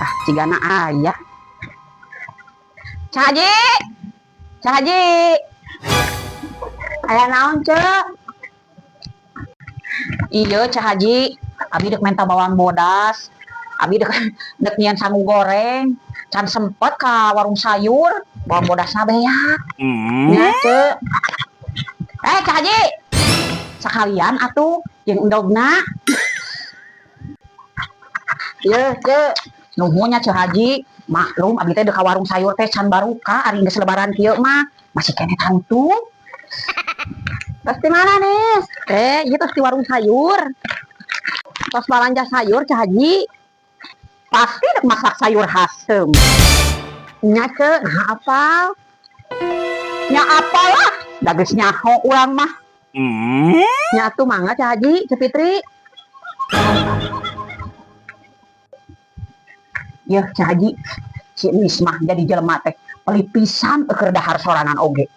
Ah, cigana aya. Ceu Haji. Ceu Haji. Aya naon, Ceu? Iya, Ceu Haji. Abi dek minta bawang bodas. Abi dek dek nyian sangu goreng. Can sempet ka warung sayur, bawang bodasna beak. Nya, Ceu. Eh, Ceu Haji. Sekalian atuh jeung endogna. Yeuh, Ceu. Nuhun nya, Ceu Haji. Maklum abi teh dek ka warung sayur teh can baruka ari geus lebaran kieu mah. Masih keneh tangtu. Tos di mana, Nis? Eh, ieu tos di warung sayur. Tos balanja sayur, Ceu Haji. Pasti dek masak sayur hasem. Nya, Ceu, nah apal? Nya apalah, da geus nyaho urang mah. Nya atuh mangga, Ceu Haji, Ceu Fitri. Yeuh, Ceu Haji, si Enis mah jadi jelema teh pelit pisan keur dahar sorangan oge.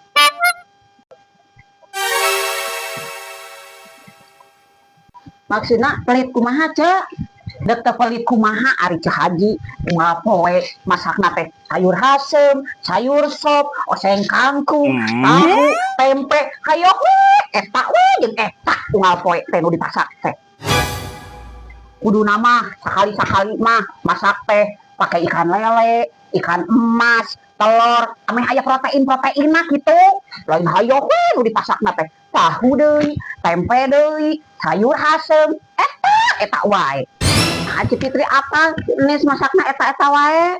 Maksudna pelit kumaha, Ceu? Dek teh pelit kumaha ari Ceu Haji, unggal poe masakna teh sayur hasem, sayur sop, oseng kangkung, tahu, tempe, hayo we, eta we jeung eta unggal poe teh nu dipasak teh. Kuduna mah sakali-sakali mah masak teh pakai ikan lele, ikan emas, telur, ameh aya protein-protein mah gitu. Lain hayo we nu dipasakna teh, tahu deui, tempe deui, sayur hasem, eta eta wae. Nah, Ceu Fitri apal Nis masakna eta-eta wae?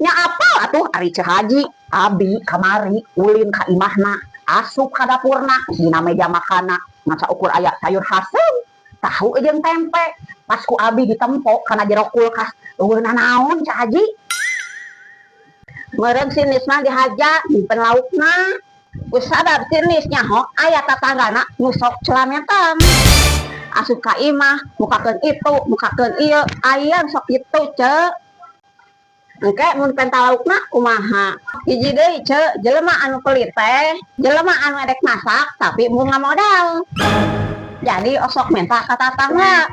Nya apal atuh ari Ceu Haji, abi kamari ulin ka imahna, asup ka dapurna, dina meja makanna, ngan saukur aya sayur hasem, tahu jeung tempe. Pas ku abi ditempo kana jero kulkas, euweuh nanaon, Ceu Haji. Meureun si Nis mah dihaja nyimpen laukna. Ku sabab si Nis nyaho aya tatanggana nu sok celametan. Asup ka imah, mukakeun itu, mukakeun ieu, aya sok kitu, Ceu. Engke mun penta laukna kumaha? Hiji deui, Ceu, jelema anu pelit teh, jelema anu edek masak tapi embung ngamodal. Jadi osok minta ka tatangga.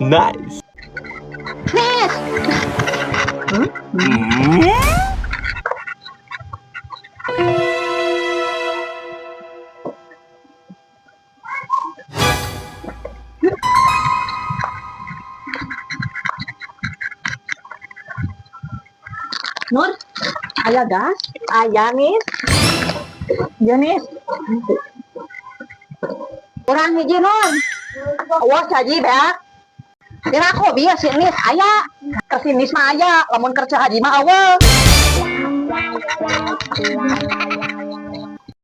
Nice. Nis. Nur, aya gas? Aya, Nis. Iya, Nis. Kurang hiji, Nur. Awas haji beak. Kira aku bieu si Nis aya. Keur si Nis mah aya, lamun keur Ceu Haji mah euweuh.